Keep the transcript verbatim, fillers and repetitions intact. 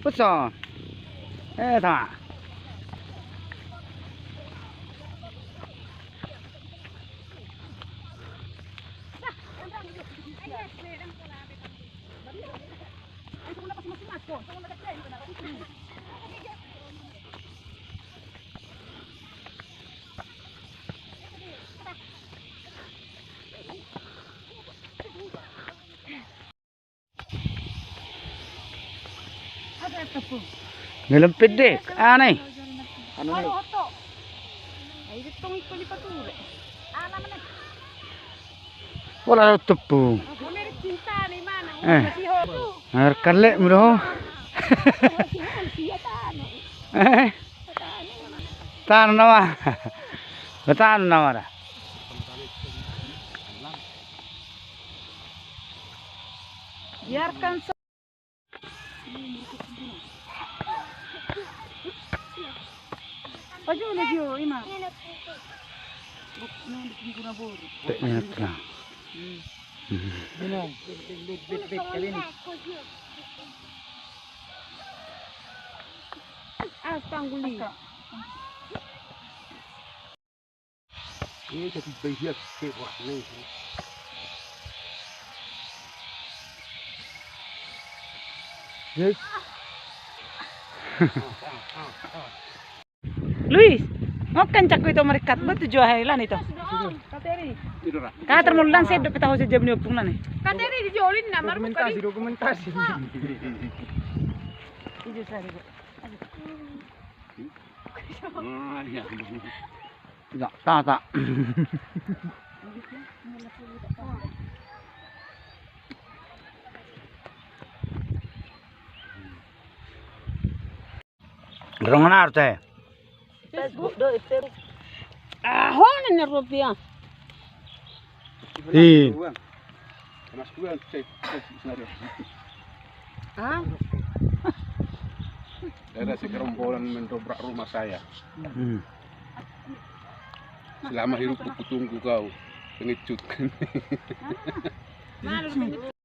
Puson. Eh, ta. Dalam pendek, aneh. Anu ni. Bola tepung. Eh. Air kalek mulu. Eh. Tanam nama. Tanam nama dah. Biarkan. Pajo na jo ima. Teknikna. Astangguli. Luis, ngokan cakku ito merekat, betul jo hai lan ito. Kater mulan sedo peta hosi jam ni opung lan. Kateri di jolin na maru dokumentasi, dokumentasi. Ijo sari. Tidak tata. Dorong na arte. Facebook do itu. Aho nanya rupiah. Ih. Mas dua, cek, cek, cek, cek. Hah? Ada segerombolan mendobrak rumah saya. Hmm. Selama hidupku kutunggu kau, pengecut. Hah? Malu pengecut.